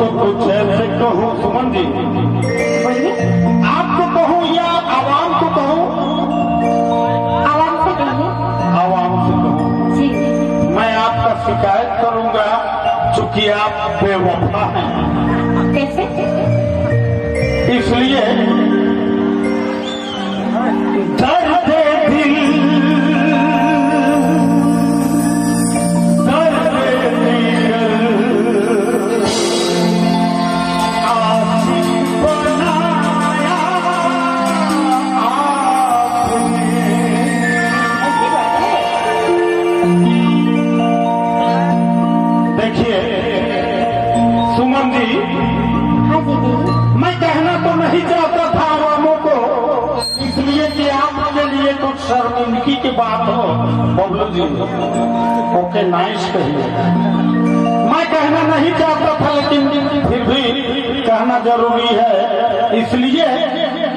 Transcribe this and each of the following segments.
कुछ ऐसे कहूँ सुमन जी, बोलिए। आपको कहूँ या आवाम को कहूँ? आवाम से कहिए। आवाम से कहूँ जी। मैं आपका शिकायत करूंगा चूंकि आप बेवफा हैं। कैसे? इसलिए दर्द दिल, दर्द दिल आशिक बनाया आपने। ऐसी बात है? देखिए सुमन जी, हाँ जी कहिए। मैं कहना तो नहीं चाहता था आवामों को, इसलिए कि आपके लिए कुछ शर्मिंदगी की बात हो। बबलू जी ओके नाइस कहिए। मैं कहना नहीं चाहता था लेकिन फिर भी कहना जरूरी है, इसलिए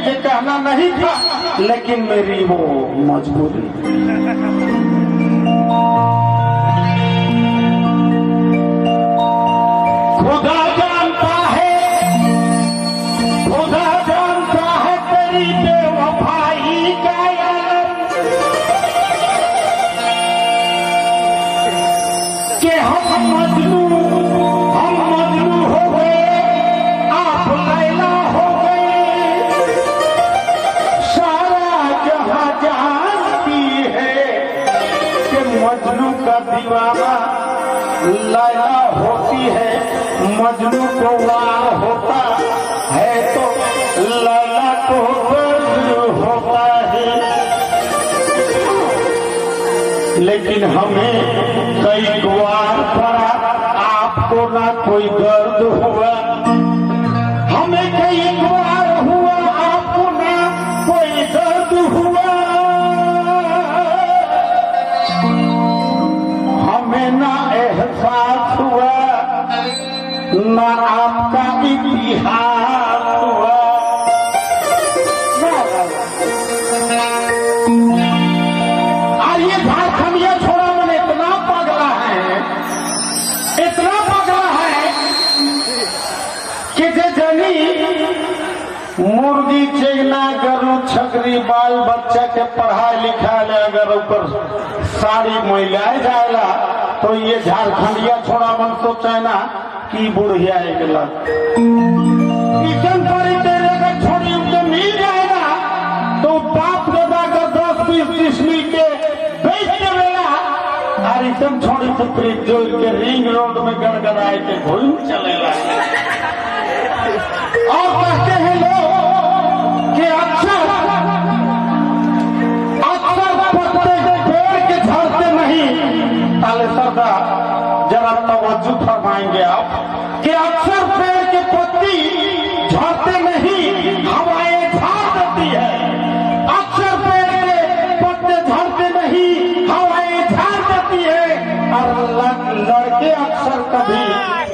कि कहना नहीं था लेकिन मेरी वो मजबूरी। खुदा जानता है, खुदा जानता है तेरी बेवफाई का आलम, कि हम मजनू हो गए, आप लैला हो गए। सारा जहां जानती है कि मजनू का दीवाना लैला होती है, मजनू को वार होता है तो लैला को दर्द होता है। लेकिन हमें कई बार पड़ा, आपको ना कोई दर्द हुआ। हमें कई बार हुआ, आपको ना कोई दर्द हुआ। हमें ना एहसास हुआ, ना आपका इतिहास हुआ। वाह वाह वाह। और ये झारखंडिया छोड़ा मन इतना पगला है, इतना पगला है कि जे जनी मुर्गी चेगना गरु छकरी बाल बच्चा के पढ़ाई लिखाई ले अगर ऊपर साड़ी महिलाएं जाएला तो ये झारखंडिया छोड़ा मन सोचे ना कि बुढ़िया गला परी तेरे अगर छोड़ी उनके मिल जाएगा तो बाप दादा का 10-20 डिसमिल के बेच देवेला। और इसन छोड़ी से प्रीत जोड़ के रिंग रोड में गड़गड़ाए के घूम चलेला। और कहते हैं लोग कि अक्सर अक्सर पत्ते पेड़ के झड़ते नहीं। ताले सरदार जरा तवज्जो फरमाएंगे आप कि अक्सर पेड़ के पत्ती झड़ते नहीं, हवाएं झाड़ देती है। अक्सर पेड़ के पत्ते झड़ते नहीं, हवाएं झाड़ देती है। और लड़के अक्सर कभी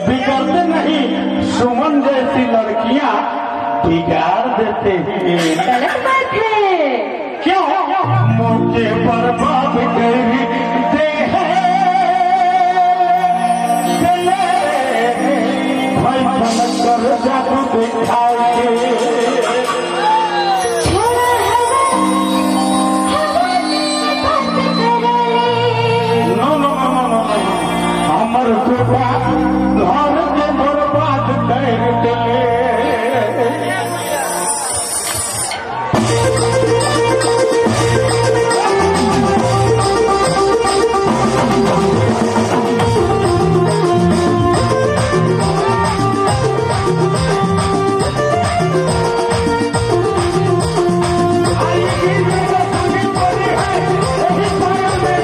बिगड़ते नहीं, सुमन जैसी लड़कियां बिगाड़ देते हैं। गलत बात है। क्यों मौके पर बाप करते हैं भाई कर जादू दिखाए। छोड़ा हवा हवा से बात कर ले। No no no no no, हमर बेटा घर के बर्बाद कर देले। आइए गीत मेरा संगीत बनी है, यही पायल में।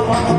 हवा।